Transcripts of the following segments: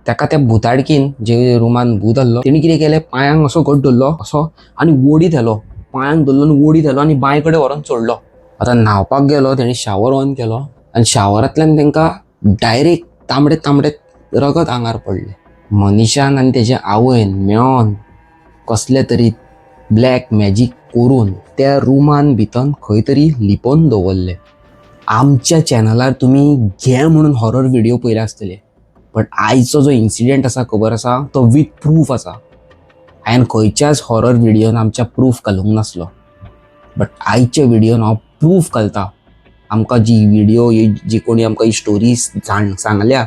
ताका त्या भुताडकीन, जे रुमान भूत आहलो, तेणी कितें केलें, पांयांक असो घट धरलो असो आनी ओडीत व्हेलो. पांयांक धरलो आनी ओडीत व्हेलो आनी बांय कडेन व्हरोन सोडलो. आतां न्हांवपाक गेलो, तेणी शावर ऑन केलो आनी शावरांतल्यान तांकां डायरेक्ट तांबडे तांबडे रगत आंगार पडलें. मनीशान आनी तेजे आवयन मेळोन कसले तरी ब्लॅक मॅजीक करून त्या रुमान भितर खंय तरी लिपोवन दवरले. आमच्या चॅनलार तुमी घे म्हणून हॉरर व्हिडिओ पळयले आसतले, बट आयचो जो इन्सिडेंट आसा, खबर आसा, तो विथ प्रूफ आसा. हांवें खंयच्याच हॉरर व्हिडियोन आमच्या प्रूफ घालूंक नासलो, बट आयच्या व्हिडियोन हांव प्रूफ घालता. आमकां जी व्हिडिओ, जी कोणी आमकां ही स्टोरी सांगल्या,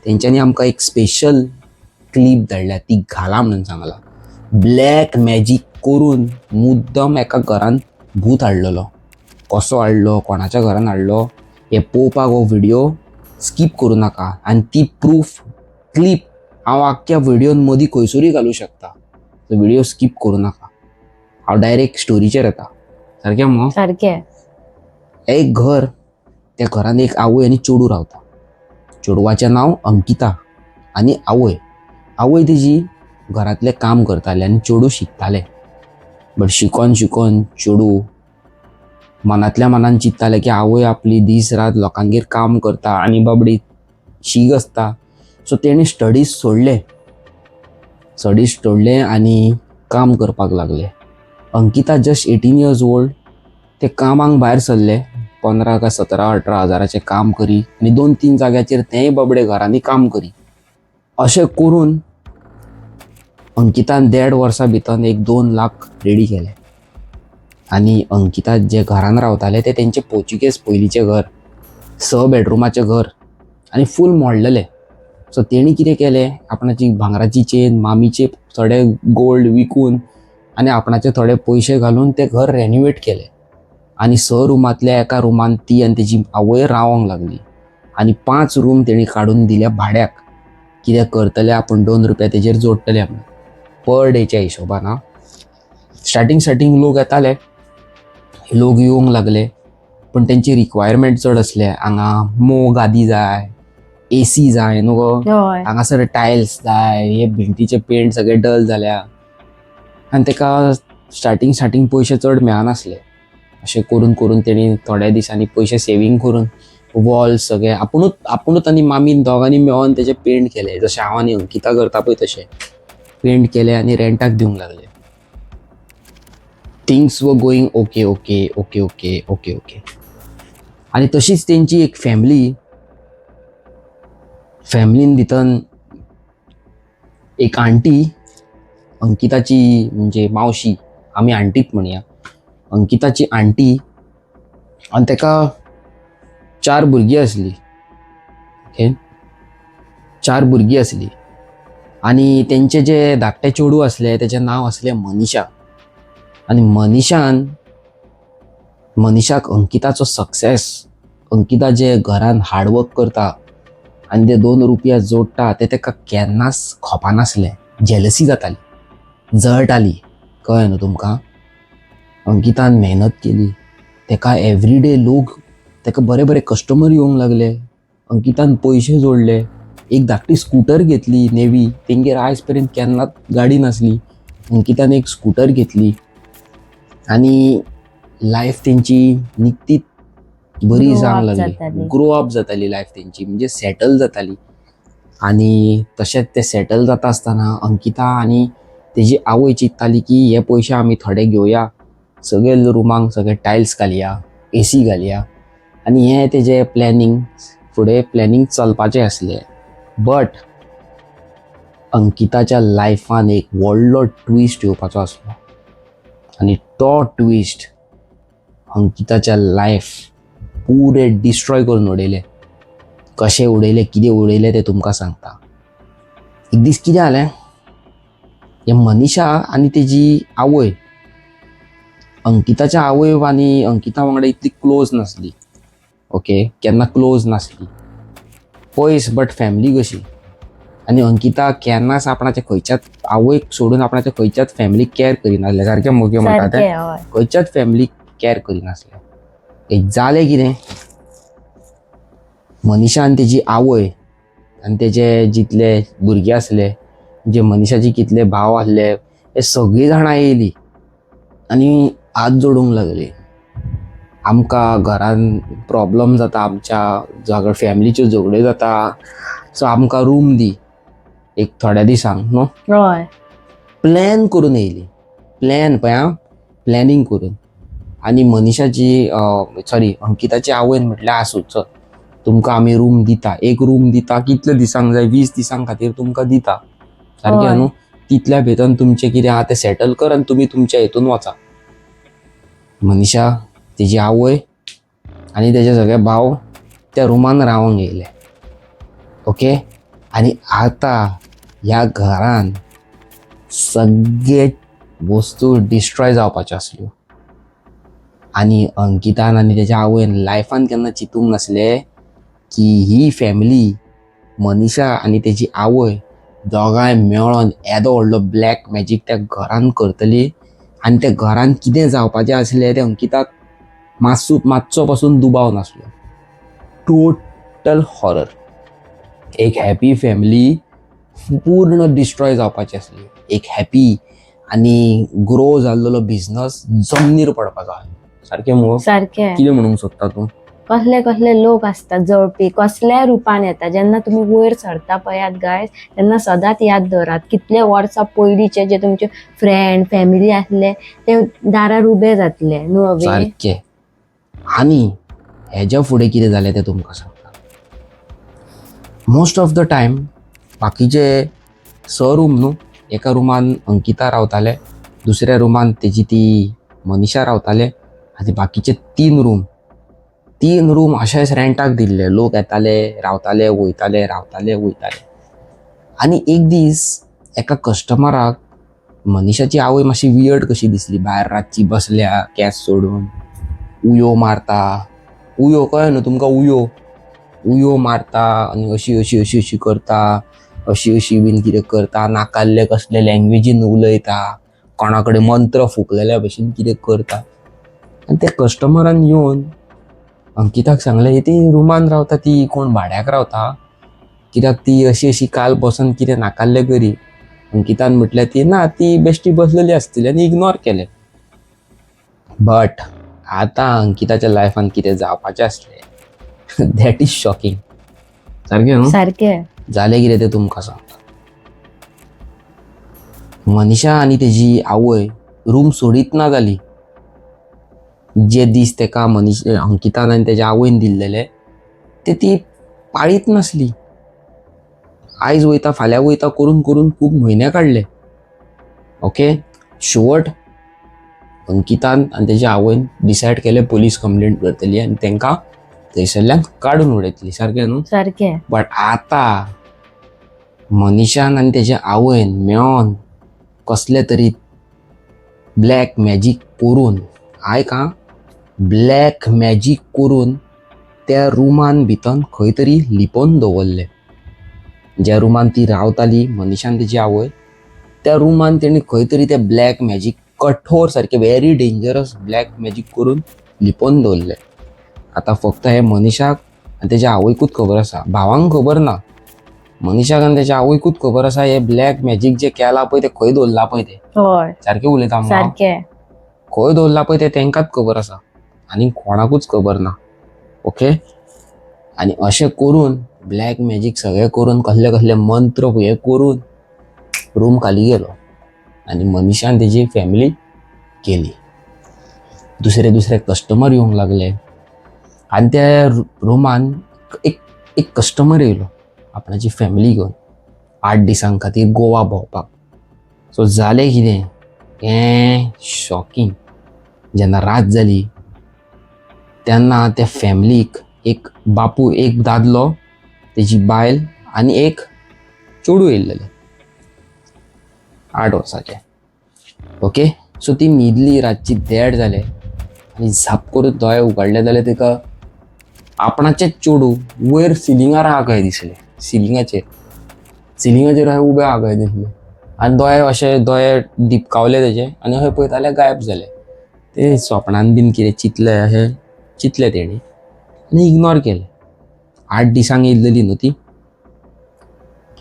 तेंच्यांनी आमकां एक स्पेशल क्लीप धाडल्या, ती घाला म्हणून सांगला. ब्लॅक मॅजीक करून मुद्दम एका घरान भूत हाडलेलो. कसो हाडलो, कोणाच्या घरान हाडलो, हें पळोवपाक हो व्हिडिओ स्कीप करूं नाका. आनी ती प्रूफ क्लीप हांव आख्ख्या व्हिडियोन मदीं खंयसरूय घालूं शकता, सो व्हिडिओ स्कीप करूं नाका. हांव डायरेक्ट स्टोरीचेर येता. सारकें मगो? सारकें. एक घर, त्या घरान एक आवय आनी चेडूं रावता. चेडवाचें नांव अंकिता आनी आवय. आवय तेजी घरांतलें काम करतालें आनी चेडूं शिकतालें. बट शिकोन शिकोन चेडूं मनांतल्या मनान चिंत्तालें की आवय आपली दीस रात लोकांगेर काम करता आनी बाबडी शीक आसता. सो तेणें स्टडीज सोडले, स्टडीज सोडले आनी काम करपाक लागलें. Ankita just 18 years old. ते कामाक भायर सरले. 15 काय 17 18 हजाराचें काम करी आनी दोन तीन जाग्याचेर तेंय बाबडे घरांनी काम करी. अशें करून अंकितान देड वर्सां भितर एक 2 लाख रेडी केले. आनी अंकिता जे घरान रावताले ते तेंचे पोर्चुगेज पयलींचें घर, 6 बेडरुमाचें घर आनी फूल मोडलेलें. सो तेणी कितें केलें, आपणाची भांगराची चेन, मामीचे थोडे गोल्ड विकून आनी आपणाचे थोडे पयशे घालून तें घर रेनिवेट केलें. आनी 6 रुमांतल्या एका रुमान ती आनी तेजी आवय रावोंक लागली आनी 5 रूम तेणी काडून दिले भाड्याक. कितें करतले आपूण, 2 रुपया तेजेर जोडटले म्हणून पर डेच्या हिशोबान. आं, स्टार्टींग स्टार्टींग लोक येताले, लोक येवंक लागले, पूण तेंची रिक्वायरमेंट चड आसले. हांगा मोव गादी जाय, एसी जाय न्हू गो, हांगासर टायल्स जाय, हे भिंतीचे पेंट सगळे डल जाल्या. आनी तेका स्टार्टींग स्टार्टींग पयशे चड मेळनासले. अशें करून करून तेणी थोड्या दिसांनी पयशे सेवींग करून वॉल सगळे आपुणूच आपुणूच आनी मामीन दोगांनी मेळोन तेजे पेंट केले, जशें हांव आनी अंकिता करता पळय तशें पेंट केले आनी रेंटाक दिवंक लागले. Things were going okay. आनी तशीच तेंची एक फॅमिली, फॅमिलीन भितर एक आंटी, अंकिताची म्हणजे मावशी, आमी आंटीच म्हणया, अंकिताची आंटी आनी तेका चार भुरगीं आसलीं. ओके, चार भुरगीं आसलीं आनी तेंचे जे धाकटें चेडूं आसलें तेजें नांव आसलें मनीषा. आनी मनीषाक अंकिताचो सक्सेस, अंकिता जे घरान हार्डवर्क करता आनी ते 2 रुपया जोडटा ते तेका केन्नाच खपानासलें. जेलसी जाताली, जळटाली. कळ्ळें न्हू तुमकां? अंकितान मेहनत केली, तेका एवरीडे लोक, तेका बरे बरे कस्टमर येवंक लागले. अंकितान पयशे जोडले, एक धाकटी स्कूटर घेतली नेवी. तेंगेर आयज पर्यंत केन्नाच गाडी नासली. अंकितान एक स्कूटर घेतली आनी लायफ तेंची निकतीच बरी Grow जावंक up लागली. जाताली. ग्रो अप जाताली लायफ तेंची, म्हणजे सेटल जाताली. आनी तशेंच ते सेटल जाता आसतना अंकिता आनी तेजी आवय चिंत्ताली की हे पयशे आमी थोडे घेवया, सगळे रुमांक सगळे टायल्स घालया, एसी घालया. आनी हें तेजें प्लॅनिंग, फुडें प्लॅनिंग चलपाचें आसलें. बट अंकिताच्या लायफान एक व्हडलो ट्विस्ट येवपाचो आसलो आनी तो ट्विस्ट अंकिताच्या लायफ पुरे डिस्ट्रॉय करून उडयलें. कशें उडयलें, कितें उडयलें तें तुमकां सांगता. एक दीस कितें जालें, हें मनीषा आनी तेजी आवय, अंकिताच्या आवय आनी अंकिता वांगडा इतली क्लोज नासली. ओके, केन्ना क्लोज नासली, पयस बट फॅमिली कशी. आनी अंकिता केन्नाच आपणाच्या खंयच्याच आवयक सोडून आपणाच्या खंयच्याच फॅमिलीक कॅर करिनासलें. सारकें मुगे म्हणटा तें? सारकें, हय. खंयच्याच फॅमिलीक कॅर करिनासलें. एक जालें कितें, मनीषा आनी तेजी आवय आनी तेजे जितले भुरगे आसले, जे मनिशाचे कितले भाव आसले, हे सगळीं जाणां येयली आनी हात जोडूंक लागली. आमकां घरान प्रॉब्लम जाता, आमच्या फॅमिलीच्यो झगड्यो जाता, सो आमकां रूम दी एक थोड्या दिसांक न्हू. हय. प्लॅन करून येयली, प्लॅन पळय आं, प्लॅनिंग करून. आनी मनिशाची सॉरी अंकिताची आवयन म्हटल्यार आसूं चल तुमकां आमी रूम दिता, एक रूम दिता, कितले दिसांक जाय, 20 दिसां खातीर तुमकां दिता, सारकें हय. न्हू. तितल्या भितर तुमचें कितें आहा तें सेटल कर आनी तुमी तुमच्या हितून वचा. मनिशा, तेजी आवय आनी तेजे सगळे भाव त्या रुमान रावंक येयले. ओके. आनी आतां ह्या घरान सगळे वस्तू डिस्ट्रॉय जावपाच्यो आसल्यो. आनी अंकितान आनी तेज्या आवयन लायफान केन्ना चिंतूंक नासलें की ही फॅमिली, मनिशा आनी तेजी आवय दोगांय मेळोन येदो व्हडलो ब्लॅक मॅजीक त्या घरान करतली. आनी त्या घरान कितें जावपाचें आसलें तें अंकिताक मातसो पासून दुबाव नासलो. Total horror. एक हॅपी फॅमिली पूर्ण डिस्ट्रॉय जावपाची आसली. एक हॅपी आनी ग्रो जाल्लेलो बिजनस जमनीर पडपाचो आसलो. सारकें मुगो? सारकें. कितें म्हणूंक सोदता तूं? कसले कसले लोक आसतात जळपी, कसल्याय रुपान येता. जेन्ना तुमी वयर सरता पळयात गायज, तेन्ना सदांच याद दवरात कितले वर्सां पयलींचे जे तुमचे फ्रेंड फॅमिली आसले ते दारार उबे जातले न्हू अभी. सारकें. आनी हेज्या फुडें कितें जालें तें तुमकां सांगता. मोस्ट ऑफ the time बाकीचे 6 रूम न्हू, एका रुमान अंकिता रावताले, दुसऱ्या रुमान तेजी ती मनिशा रावताले, आनी बाकीचे 3 रूम अशेच रेंटाक दिल्ले. लोक येताले, रावताले, वयताले, रावताले, वयताले. आनी एक दीस एका कस्टमराक मनिशाची आवय मातशी वियर्ड कशी दिसली. भायर रातची बसल्या केंस सोडून, उयो मारता. उयो कळ्ळें न्हू तुमकां? उयो उयो मारता आनी अशी अशी अशी अशी करता, अशी अशी बीन कितें करता, नाकाल्ले कसले लँग्वेजीन उलयता, कोणा कडेन मंत्र फुकलेल्या भशेन कितें करता. आनी त्या कस्टमरान येवन अंकिताक सांगलें, ती रुमान रावता, ती कोण भाड्याक रावता, कित्याक ती अशी अशी काल बसून कितें नाकाल्लें करी. अंकितान म्हटल्यार ती ना, ती बेश्टी बसलेली आसतली, आनी इग्नोर केलें. बट आतां अंकिताच्या लायफान कितें जावपाचें आसलें that is shocking. सारकें न्हू? सारकें. जालें कितें तें तुमकां सांगता. मनिशा आनी तेजी आवय रूम सोडीत ना जाली. जे दीस तेका मनीश अंकितान आनी तेज्या आवयन दिल्लेले ते ती पाळीत नासली. आयज वयता फाल्यां वयता करून करून खूब म्हयने काडले. ओके. शेवट अंकितान आनी तेज्या आवयन डिसायड केलें पोलीस कंप्लेंट करतली आनी तेंकां थंयसरल्यान काडून उडयतली. सारकें न्हू? सारकें. बट आतां मनिशान आनी तेज्या आवयन मेळोन कसले तरी ब्लॅक मॅजीक करून, आयक आं, ब्लॅक मॅजीक करून त्या रुमान भितर खंय तरी लिपोवन दवरलें. ज्या रुमान ती रावताली मनिशान तेजी आवय, त्या रुमान तेणी खंय तरी ते ब्लॅक मॅजीक कठोर सारकें व्हेरी डेंजरस ब्लॅक मॅजीक करून लिपोवन दवरलें. आतां फक्त हे मनिशाक आनी तेज्या आवयकूच खबर आसा, भावांक खबर ना. मनिशाक आनी तेज्या आवयकूच खबर आसा हे ब्लॅक मॅजीक जे केलां पळय तें खंय दवरलां पळय तें. हय. सारकें उलयता मगो? सारकें. खंय दवरलां पळय तें तेंकांच खबर आसा आनी कोणाकूच खबर ना. ओके. आनी अशें करून ब्लॅक मॅजीक सगळें करून कसले कसले मंत्र हे करून रूम खाली गेलो आनी मनिशान तेजी फॅमिली गेली. दुसरे दुसरे कस्टमर येवंक लागले आनी त्या रुमान एक एक कस्टमर येयलो आपणाची फॅमिली घेवन 8 दिसां खातीर गोवा भोंवपाक. सो जालें कितें हें शॉकिंग. जेन्ना रात जाली तेन्ना त्या फॅमिलीक एक बापू, एक दादलो, तेजी बायल आनी एक चेडूं येयल्लेलें 8 वर्साचें. ओके. सो ती न्हिदली, रातची 1:30 जालें आनी झाप करून दोळे उगडले जाल्यार तेका आपणाचेच चेडूं वयर सिलिंगार आहा काय दिसलें. सिलिंगाचेर अशें उबें आहा काय दिसलें आनी दोळे अशे दोळे दिपकावले तेजे आनी अशें पळयता जाल्यार गायब जाले. ते सोपणान बीन कितें चिंतलें अशें चिंतलें तेणी आनी इग्नोर केलें. 8 दिसांक येयल्लेली न्हू ती.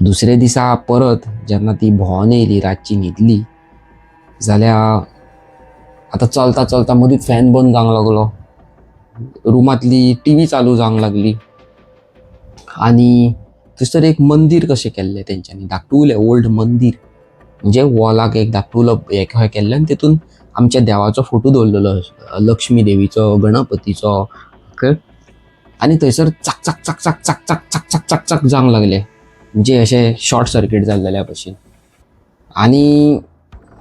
दुसरे दिसा परत जेन्ना ती भोंवन येयली, रातची न्हिदली जाल्यार आतां चलता चलता मदींच फॅन बंद जावंक लागलो, रुमांतली टीवी चालू जावंक लागली आनी थंयसर एक मंदीर कशें केल्लें तेंच्यांनी, धाकटुलें ओल्ड मंदीर, म्हणजे वॉलाक एक धाकटुलो हें कशें केल्लें आनी तेतून आमच्या देवाचो फोटो दवरलेलो, लक्ष्मी देवीचो, गणपतीचो, ओके. आनी थंयसर चाक चाक चाक चाक चाक चाक चाक चाक चाक चाक जावंक लागलें, म्हणजे अशें शॉर्ट सर्कीट जाल्लेल्या भशेन. आनी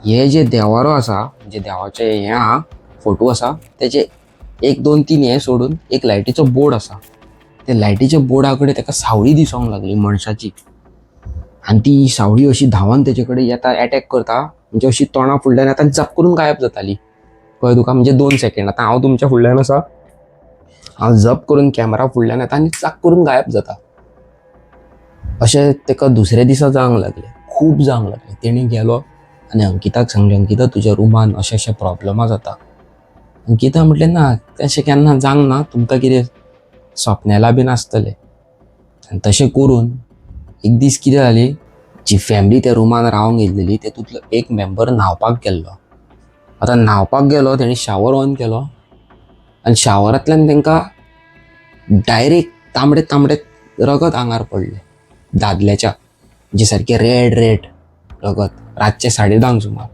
हे जे देवारो आसा, म्हणजे देवाचें हें आहा, फोटो आसा, तेजे एक दोन तीन हें सोडून एक लायटीचो बोर्ड आसा, त्या लायटीच्या बोर्डा कडेन ताका सावळी दिसोंक लागली मनशाची. आनी ती सावळी अशी धांवन तेजे कडेन येता, एटॅक करता, म्हणजे अशी तोंडा फुडल्यान येता आनी झप करून गायब जाताली. कळ्ळें तुका? म्हणजे 2 सेकेंड. आतां हांव तुमच्या फुडल्यान आसा, हांव झप करून कॅमेरा फुडल्यान येता आनी चाक करून गायब जाता. अशें ताका दुसऱ्या दिसा जावंक लागलें, खूब जावंक लागलें. तेणी गेलो आनी अंकिताक सांगलें, अंकिता तुज्या रुमान अशें अशें प्रॉब्लमां जाता. अंकिता म्हटलें ना, तशें केन्ना जावंक ना, तुमकां कितें सपनेला बीन आसतलें. आनी तशें करून एक दीस कितें जाली, जी फॅमिली त्या रुमान रावंक येयल्लेली तेतूंतलो एक मेंबर न्हांवपाक गेल्लो. आतां न्हांवपाक गेलो, तेणी शावर ऑन केलो आनी शावरांतल्यान तांकां डायरेक्ट तांबडे तांबडे रगत आंगार पडलें दादल्याच्या, म्हणजे सारकें रेड रेड रगत, रातचें 10:30 सुमार.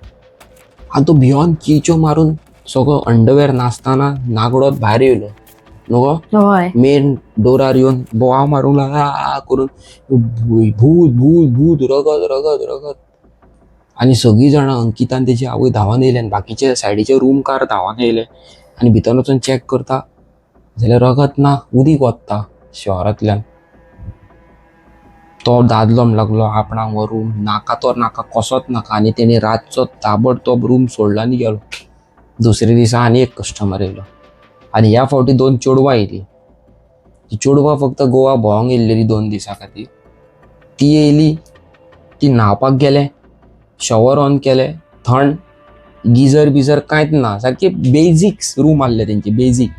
आनी तो भियोन किळच्यो मारून सगळो अंडरवेर नासतना नागडोत भायर येयलो न्हू गो. हय. मेन डोरार येवन बोवाळ मारूंक लागला आ करून, भूत भूत भूत, रगत रगत रगत. आनी सगळीं जाणां अंकिता आनी तेजी आवय धांवन येयले आनी बाकीचे सायडीचे रूमकार धांवन येयले आनी भितर वचून चॅक करता जाल्यार रगत ना, उदीक वता शहरांतल्यान. तो दादलो म्हणूंक लागलो आपणाक हो रूम नाका तो नाका, कसोच नाका. आनी तेणी रातचो ताबडतोब रूम सोडलो आनी गेलो. दुसरे दिसा आनी एक कस्टमर येयलो आनी ह्या फावटी 2 चेडवां येयलीं. ती चेडवां फक्त गोवा भोंवंक येयल्लेली 2 दिसां खातीर. ती येयली, ती न्हांवपाक गेले, शॉवर ऑन केले, थंड गिजर बिजर कांयच ना, सारके बेजिक्स रूम आहले तेंचे, बेजीक.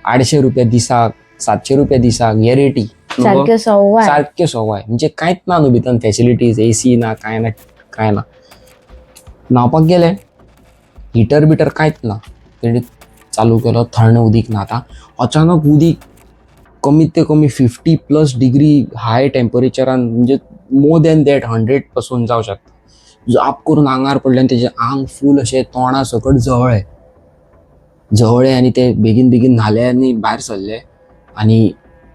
800 रुपया दिसाक, 700 रुपया दिसाक हे रेटी. सारके सवाय. सारके सवाय, म्हणजे कांयच ना न्हू भितर फॅसिलिटीज, एसी ना, कांय ना, कांय ना. न्हांवपाक गेले, हिटर बिटर कांयच ना. तेणी चालू केलो, थंड उदीक न्हाता, अचानक उदीक कमीत ते कमी 50+ डिग्री हाय टेम्परेचरान, म्हणजे मोर दॅन that 100 पासून जावं शकता. जाप करून आंगार पडलें आनी तेजें आंग फूल अशें तोंडा सकट जळ्ळें जळ्ळें. आनी ते बेगीन बेगीन न्हाले आनी भायर सरले आनी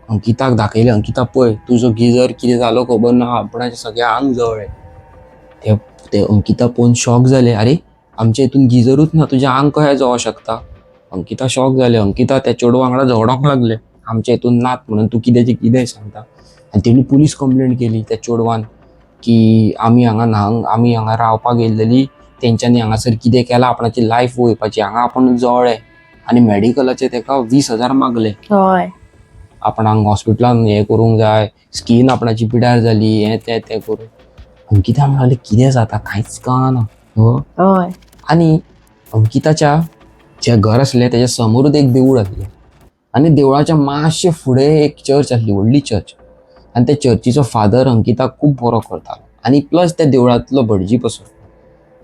अंकिताक दाखयलें, अंकिता पळय तुजो गिजर कितें जालो खबर ना, आपणाचें सगळें आंग जळ्ळें. ते अंकिता पळोवन शॉक जालें, आरे आमच्या हितून गिजरूच ना, तुजें आंग कशें जळोंक शकता. अंकिता शॉक जालें. अंकिता त्या चेडवा वांगडा झगडोंक लागलें, आमच्या हितून नात म्हणून तूं कित्याचें कितेंय सांगता. आनी तेणी पुलीस कंप्लेन केली त्या चेडवान की आमी हांगा न्हांक, आमी हांगा रावपाक येयल्लेली, तेंच्यांनी हांगासर कितें केलां, आपणाची लायफ वयपाची, हांगा आपूण जळ्ळें. आनी मॅडिकलाचे तेका 20,000 मागले. हय. आपणाक हॉस्पिटलान हें करूंक जाय, स्कीन आपणाची पिड्यार जाली, हें तें तें करून. अंकिता म्हणलें कितें जाता कांयच कळना. हय. आनी अंकिताच्या जें घर आसलें तेज्या समोरूच एक देवूळ आसलें आनी देवळाच्या मातशें फुडें एक चर्च आसली, व्हडली चर्च. आनी त्या चर्चीचो फादर अंकिताक खूब बरो करतालो आनी प्लस त्या देवळांतलो भटजी पसून.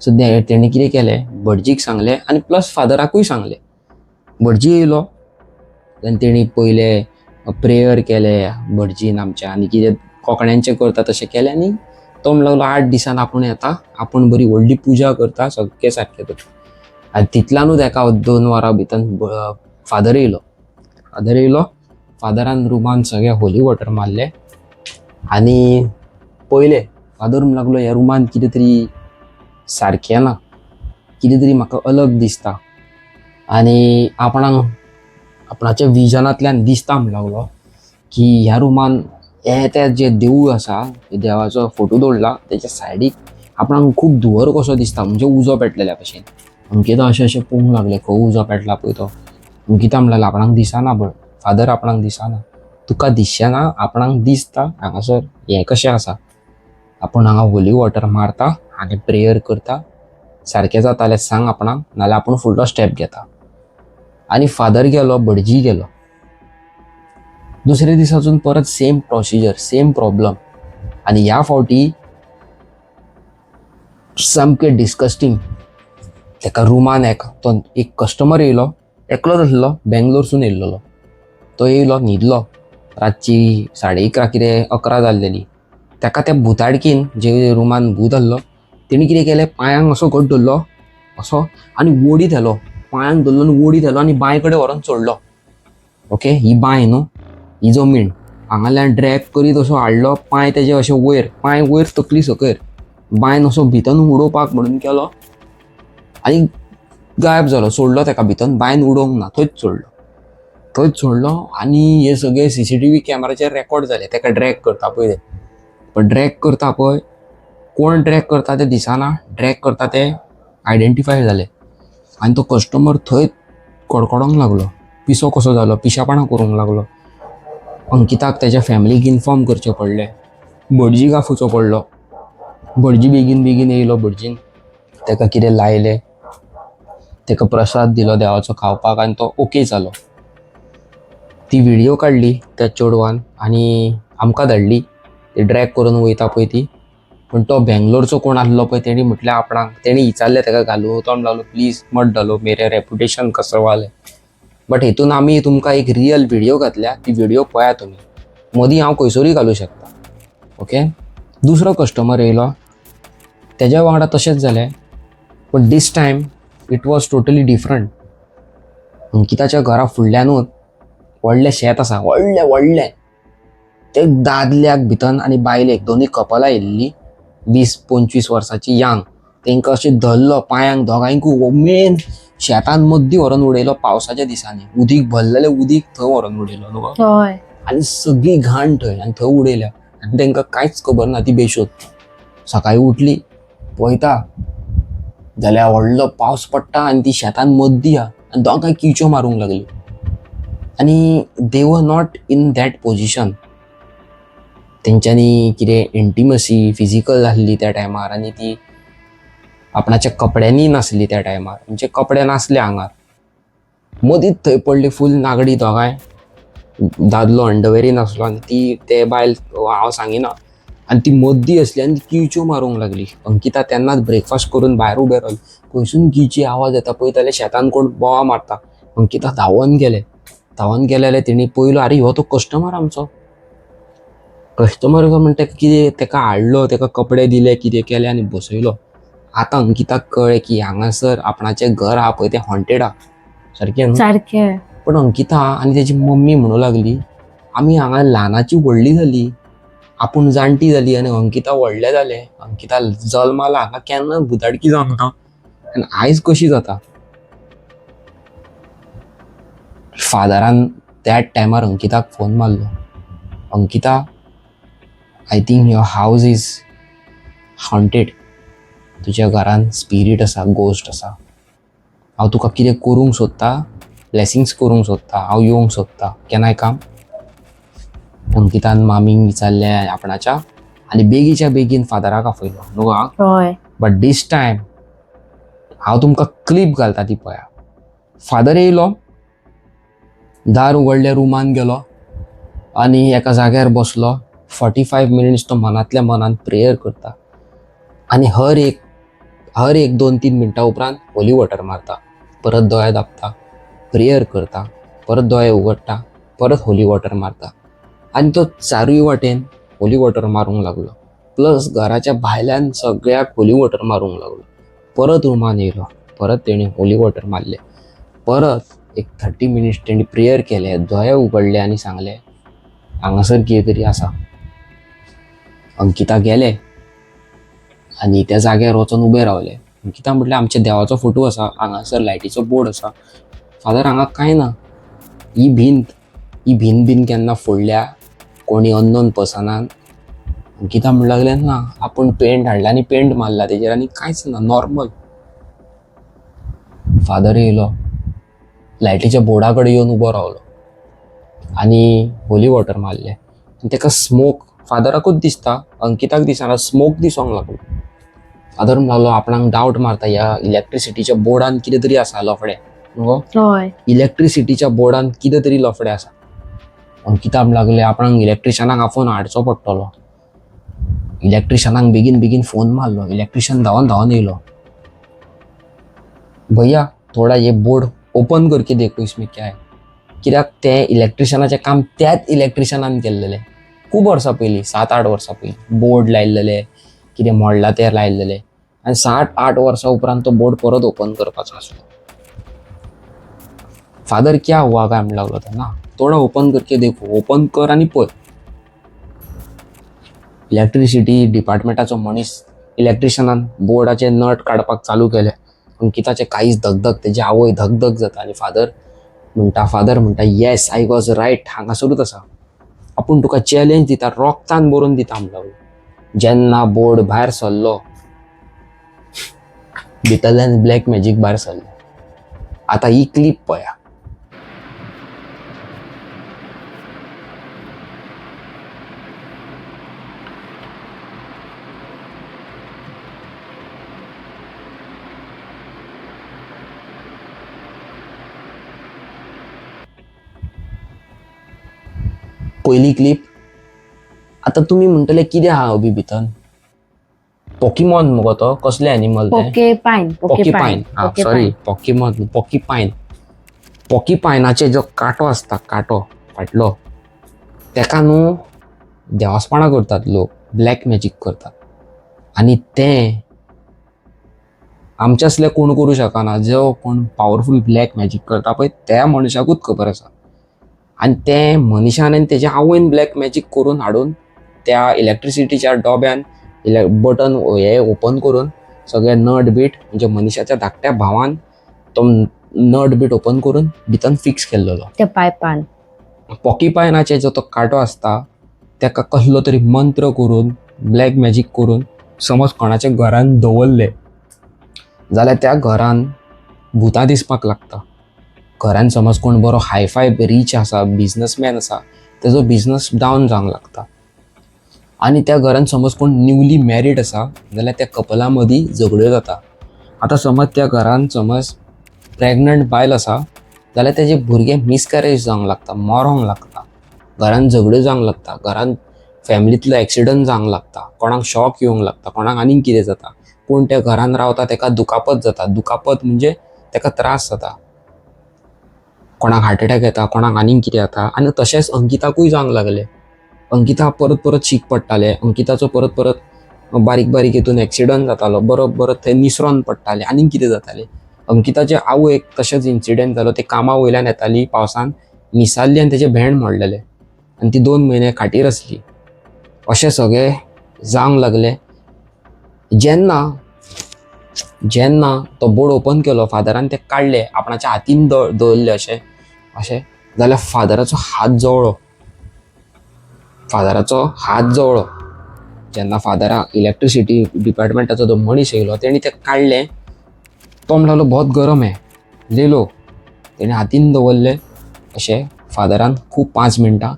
सो तेणें कितें केलें, भटजीक सांगलें आनी प्लस फादराकूय सांगलें. भटजी येयलो आनी तेणी पयलें प्रेयर केलें भटजीन आमच्या आनी कितें कोंकण्यांचें करता तशें केलें. आनी तो म्हणूंक लागलो 8 दिसान आपूण येता, आपूण बरी व्हडली पुजा करता, सगळें सारकें करता. आनी तितल्यानूच एका 2 वरां भितर फादर येयलो. फादर येयलो, फादरान रुमान सगळें होली वॉटर मारलें आनी पयलें फादर म्हणूंक लागलो ह्या रुमान कितें तरी सारकें ना, कितें तरी म्हाका अलग दिसता आनी आपणाक आपणाच्या विजनांतल्यान दिसता म्हणूंक लागलो की ह्या रुमान हे ते जे देवूळ आसा, देवाचो फोटो दवरला तेच्या सायडीक आपणाक खूब धुंवर कसो दिसता, म्हणजे उजो पेटलेल्या भशेन. अंकिता अशें अशें पळोवंक लागलें, खंय उजो पेटला पळय तो. अंकिता म्हणलें आपणाक दिसना, बट फादर आपणाक दिसना, तुका दिसचें ना, आपणाक दिसता हांगासर हें कशें आसा. आपूण हांगा होली वॉटर मारता आनी प्रेयर करता, सारकें जाता जाल्यार सांग आपणाक, नाल्यार आपूण फुडलो स्टेप घेता. आनी फादर गेलो, भटजी गेलो. दुसरे दिसासून परत सेम प्रोसिजर, सेम प्रॉब्लम. आनी ह्या फावटी सामकें डिस्कस्टींग. तेका रुमान एक तो एक कस्टमर येयलो, एकलोच आसलो, बेंगलोरसून येयल्लो. तो येयलो, न्हिदलो. रातची 11:30 कितें 11 जाल्लेली. तेका त्या भुताडकीन, जे रुमान भूत आसलो, तेणी कितें केलें, पांयांक असो घट धरलो असो आनी ओडीत व्हेलो. पांयांक धरलो आनी ओडीत व्हेलो आनी बांय कडेन व्हरोन सोडलो. ओके, ही बांय न्हू, ही जमीन हांगाल्यान ड्रॅग करीत असो हाडलो. पांय तेजे अशे वयर, पांय वयर, तकली सकयल. बांयन असो भितन उडोवपाक म्हणून केलो आनी गायब जालो. सोडलो तेका भितन, बांयन उडोवंक ना, थंयच सोडलो, थंयच सोडलो. आनी हे सगळे सीसीटीव्ही कॅमेराचेर रेकॉर्ड जाले. तेका ड्रॅग करता पळय ते, पण ड्रॅग करता पळय, कोण ड्रॅग करता ते दिसना. ड्रॅग करता ते आयडेंटिफाय जाले आनी तो कस्टमर थंय कडकडोंक लागलो, पिसो कसो जालो, पिशापणां करूंक लागलो. अंकिताक तेज्या फॅमिलीक इन्फॉर्म करचें पडलें. भटजीक आफोवचो पडलो. भटजी बेगीन बेगीन येयलो. भटजीन तेका कितें लायलें, तेका प्रसाद दिलो देवाचो खावपाक आनी तो ओके जालो. ती व्हिडियो काडली त्या चेडवान आनी आमकां धाडली, ती ड्रॅग करून वयता पळय ती. पूण तो बेंगलोरचो कोण आसलो पळय, तेणी म्हटलें आपणाक, तेणी विचारलें तेका घालूं? तो म्हणलो, "प्लीज मत डालो, मेरे रेपुटेशन का सवाल है." बट हितून आमी तुमकां एक रियल व्हिडियो घातल्या. ती व्हिडियो पळया तुमी. मदीं हांव खंयसरूय घालूं शकता. ओके, दुसरो कस्टमर येयलो, तेज्या वांगडा तशेंच जालें, पूण this time it was totally different. अंकिताच्या घरा फुडल्यानूच व्हडलें शेत आसा, व्हडलें व्हडलें. ते दादल्याक भितर आनी बायलेक, दोनूय कपलां येयल्लीं, 20-25 वर्साची यांग. तेंकां अशें धरलो पांयांक दोगांयकूय, मेन शेतान मद्दी व्हरोन उडयलो. पावसाच्या दिसांनी उदीक भरलेलें, उदीक थंय व्हरोन उडयलो न्हू गो. हय. आनी सगळी घाण थंय आनी थंय उडयल्या आनी तांकां कांयच खबर ना. ती बेशोद सकाळी उठली, पळयता जाल्यार व्हडलो पावस पडटा आनी ती शेतान मद्दी आहा आनी दोगांय किळच्यो मारूंक लागली आनी they were not in that position. तेंच्यांनी कितें इंटिमसी फिजिकल आसली त्या टायमार आनी ती आपणाच्या कपड्यांनी नासली त्या टायमार. म्हणजे कपडे नासले आंगार. मदींच थंय पडली फूल नागडी दोगांय. दादलो अंडरवेरी नासलो आनी ती ते बायल, हांव सांगिना, आनी ती मद्दी आसली आनी ती किळच्यो मारूंक लागली. अंकिता तेन्नाच ब्रेकफास्ट करून भायर उबें रावलें. खंयसून किळची आवाज येता, पळयता जाल्यार शेतान कोण बोवाळ मारता. अंकिता धांवन गेलें. धांवन गेलें जाल्यार तेणी पयलो, आरे, हो तो कस्टमर आमचो कस्टमर. म्हणटा कितें, तेका हाडलो, तेका कपडे दिले, कितें केलें आनी बसयलो. आतां अंकिताक कळ्ळें की हांगासर आपणाचें घर आहा पळय तें हॉन्टेड आहा सारकें न्हू? सारकें. पण अंकिता आनी तेजी मम्मी म्हणूं लागली, आमी हांगा ल्हानाची व्हडली जाली, आपूण जाणटी जाली आनी अंकिता व्हडलें जालें. अंकिता जल्माला हांगा केन्ना भुताडकी जावंक ना आनी आयज कशी जाता? फादरान त्याच टायमार अंकिताक फोन मारलो, "Ankita, I think your house is haunted. तुज्या घरान स्पिरीट आसा, गोश्ट आसा. हांव तुका कितें करूंक सोदता, ब्लेसिंग्स करूंक सोदता, हांव येवंक सोदता. Can I come?" अंकितान मामीक विचारलें आपणाच्या आनी बेगीच्या बेगीन फादराक आपयलो न्हू गो. हय. बट दीस टायम हांव तुमकां क्लिप घालता, ती पळया. फादर येयलो, दार उगडलें, रुमान गेलो आनी एका जाग्यार बसलो. 45 मिनिट्स तो मनांतल्या मनान प्रेयर करता आनी हर एक 2-3 मिनटां उपरांत होली वॉटर मारता. परत दोळे दापता, प्रेयर करता, परत दोळे उगडटा, परत होली वॉटर मारता आनी तो चारूय वाटेन होली वॉटर मारूंक लागलो. प्लस घराच्या भायल्यान सगळ्याक होली वॉटर मारूंक लागलो. परत रुमान येयलो, परत तेणी होली वॉटर मारले. परत एक 30 मिनिट्स तेणी प्रेयर केले, दोळे उगडले आनी सांगले, हांगासर कितें तरी आसा. अंकिता गेले आनी त्या जाग्यार वचोन उबे रावले. अंकिता म्हटलें, आमच्या देवाचो फोटो आसा हांगासर, लायटीचो बोर्ड आसा. फादर, हांगा कांय ना. ही भिंत बीन केन्ना फोडल्या कोणी अननोन पर्सनान? अंकिता म्हणूंक लागलें, ना, आपूण पेंट हाडला आनी पेंट मारला तेजेर आनी कांयच ना, नॉर्मल. फादर येयलो, लायटीच्या बोर्डा कडेन येवन उबो रावलो आनी होली वॉटर मारलें आनी तेका स्मोक, फादराकूच दिसता, अंकिताक दिसना, स्मोक दिसोंक लागलो. फादर म्हणूंक लागलो, आपणाक डावट मारता, ह्या इलेक्ट्रिसिटीच्या बोर्डान कितें तरी आसा लफडें न्हू गो. हय. इलेक्ट्रिसिटीच्या बोर्डान कितें तरी लफडें आसा. अंकिता म्हणूंक लागलें, आपणाक इलेक्ट्रिशनाक आफोवन हाडचो पडटलो. इलेक्ट्रिशनाक बेगीन बेगीन फोन मारलो. इलेक्ट्रिशन धांवन धांवन येयलो. भैया थोडा ये बोर्ड ओपन करके देखो, इसमें क्या है. कित्याक तें इलेक्ट्रिशनाचें काम त्याच इलेक्ट्रिशनान केल्लेलें खूब वर्सां पयलीं, 7-8 वर्सां पयलीं. बोर्ड लायलेले, कितें मोडलां तें लायलेलें आनी 7-8 वर्सां उपरांत तो बोर्ड परत ओपन करपाचो आसलो. फादर क्या हुआ काय म्हणूंक लागलो तो. ना, थोडा ओपन करके देखो, ओपन कर आनी पळय. इलेक्ट्रिसिटी डिपार्टमेंटाचो मनीस इलेक्ट्रिशनान बोर्डाचे नट काडपाक चालू केले. अंकिताचे काळीज धगधग, तेजी आवय धगधग जाता आनी फादर म्हणटा, "Yes, I was right. हांगासरूच आसा. आपूण तुका चॅलेंज दिता, रोगतान बरोवन दिता," म्हणूंक लागलो. जेन्ना बोर्ड भायर सरलो, भितरल्यान ब्लॅक मॅजीक भायर सरलें. आतां ही क्लिप पळया. पयली क्लिप. आतां तुमी म्हणटले, कितें आहा अभी भितर? पॉकीमॉन मगो तो, कसलें एनिमल तें? पोके पायन. पॉकीपायन, हा, सॉरी, पॉकीमॉन, पॉकीपायन. पॉकीपायनाचे जो कांटो आसता, कांटो फाटलो, तेका न्हू देवासपणां करतात लोक, ब्लॅक मॅजीक करतात आनी तें आमचे असले कोण करूं शकना. जो कोण पावरफूल ब्लॅक मॅजीक करता पळय, त्या मनशाकूच खबर आसा. आनी ते मनशान आनी तेज्या आवयन ब्लॅक मॅजीक करून हाडून त्या इलेक्ट्रिसिटीच्या डोब्यान बटन हे ओपन करून सगळे नट बीट, म्हणजे मनशाच्या धाकट्या भावान तो नट बीट ओपन करून भितर फिक्स केल्लो. त्या पायपान. पॉकीपायनाचे जो तो कांटो आसता, तेका कसलो तरी मंत्र करून, ब्लॅक मॅजीक करून समज कोणाच्या घरान दवरले जाल्यार त्या घरान भुतां दिसपाक लागता. घरान समज कोण बरो हायफाय रीच आसा, बिजनसमॅन आसा, तेजो बिजनस डावन जावंक लागता. आनी त्या घरान समज कोण न्यूली मॅरीड आसा जाल्यार त्या कपला मदीं झगड्यो जाता. आतां समज त्या घरान समज प्रेग्नंट बायल आसा जाल्यार तेजे भुरगे मिसकॅरेज जावंक लागता, मरोंक लागता. घरान झगड्यो जावंक लागता, घरान फॅमिलींतलो एक्सिडंट जावंक लागता, कोणाक शॉक येवंक लागता, कोणाक आनीक कितें जाता. कोण त्या घरान रावता तेका दुखापत जाता. दुखापत म्हणजे तेका त्रास जाता. कोणाक हार्ट एटॅक येता, कोणाक आनीक कितें जाता. आनी तशेंच अंकिताकूय जावंक लागलें. अंकिता परत परत शीक पडटालें. अंकिताचो परत परत बारीक बारीक हितून एक्सिडंट जातालो, बरोबर थंय निसरोन पडटालें, आनीक कितें जातालें. अंकिताचे आवयक तशेंच इन्सिडंट जालो. ते कामा वयल्यान येताली, पावसान निसारली आनी तेजें भेंड मोडलेलें आनी ती 2 म्हयने खाटीर आसली. अशें सगळें जावंक लागलें. जेन्ना जेन्ना तो बोर्ड ओपन केलो फादरान, ते काडले, आपणाच्या हातीन दवरले अशें अशें जाल्यार फादराचो हात जळ्ळो. फादराचो हात जळ्ळो. जेन्ना फादरा इलेक्ट्रिसिटी डिपार्टमेंटाचो तो मनीस येयलो, तेणी तें काडलें. तो म्हणलो, लागलो, "बहुत गरम है, ले लो." तेणी हातीन दवरलें अशें फादरान खूब 5 मिनटां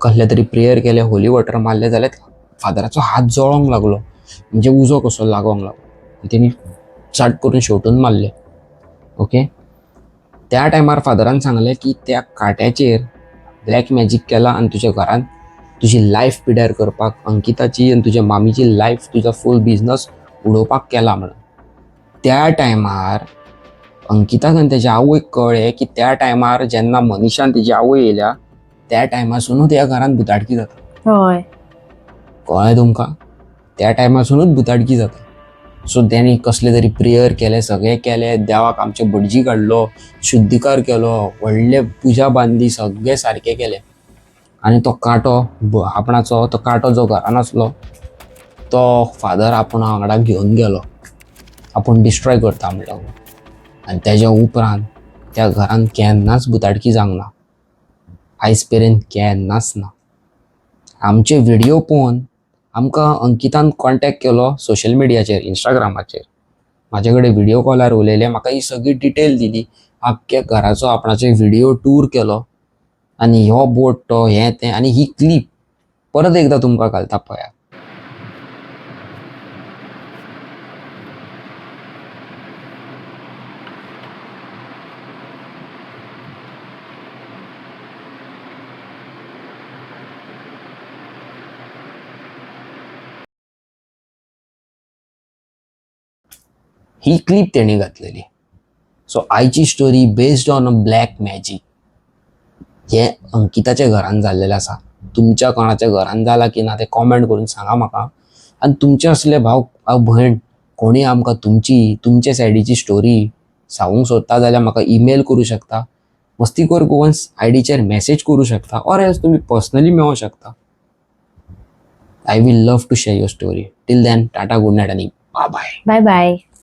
कसलें तरी प्रेयर केलें, होली वॉटर मारलें जाल्यार फादराचो हात जळोंक लागलो, म्हणजे उजो कसो लागोंक लागलो. तेणी चाट करून शेवटून मारलें. ओके, त्या टायमार फादरान सांगलें की त्या कांट्याचेर ब्लॅक मॅजीक केला आनी तुज्या घरान तुजी लायफ पिड्यार करपाक, अंकिताची आनी तुज्या मामीची लायफ, तुजो फूल बिजनस उडोवपाक केला म्हणून. त्या टायमार अंकिताक आनी तेज्या आवयक कळ्ळें की त्या टायमार जेन्ना मनीशान तेजी आवय येयल्या, त्या टायमासुनूच ह्या घरान भुताटकी जाता. कळ्ळें तुमकां? त्या टायमासुनूच भुताटकी जाता. सो तेणी कसले तरी प्रेयर केले, सगळें केलें, देवाक आमचे भटजी काडलो, शुद्धीकार केलो, व्हडले पुजा बांदली, सगळें सारकें केलें आनी तो कांटो आपणाचो तो कांटो जो घरान आसलो, तो फादर आपूण वांगडा घेवन गेलो, आपूण डिस्ट्रॉय करता म्हणलो. आनी तेज्या उपरांत त्या घरान केन्नाच भुताटकी जावंक ना, आयज मेरेन केन्नाच ना. आमचे व्हिडिओ पळोवन आमकां अंकितान कॉन्टेक्ट केलो सोशल मिडियाचेर, इंस्टाग्रामाचेर. म्हाजे कडेन व्हिडिओ कॉलार उलयलें, म्हाका ही सगळी डिटेल दिली, आख्ख्या घराचो आपणाचो व्हिडिओ टूर केलो आनी हो बोट तो हें तें. आनी ही क्लीप परत एकदां तुमकां घालता, पळयात. ही क्लिप तेणी घातलेली. सो आयची story based on a black magic. हें अंकिताच्या घरान जाल्लेलें आसा. तुमच्या कोणाच्या घरान जाला की ना तें कॉमेंट करून सांगा म्हाका. आनी तुमचे असले भाव वा भयण कोणी आमकां तुमची तुमच्या सायडीची स्टोरी सांगूंक सोदता जाल्यार म्हाका ईमेल करूं शकता, मस्तीखोर गोवन्स आयडीचेर मॅसेज करूं शकता, ऑर एल्स तुमी पर्सनली मेळोंक शकता. I will love to share your story. Till then, tata, good night आनी बाय बाय. Bye bye.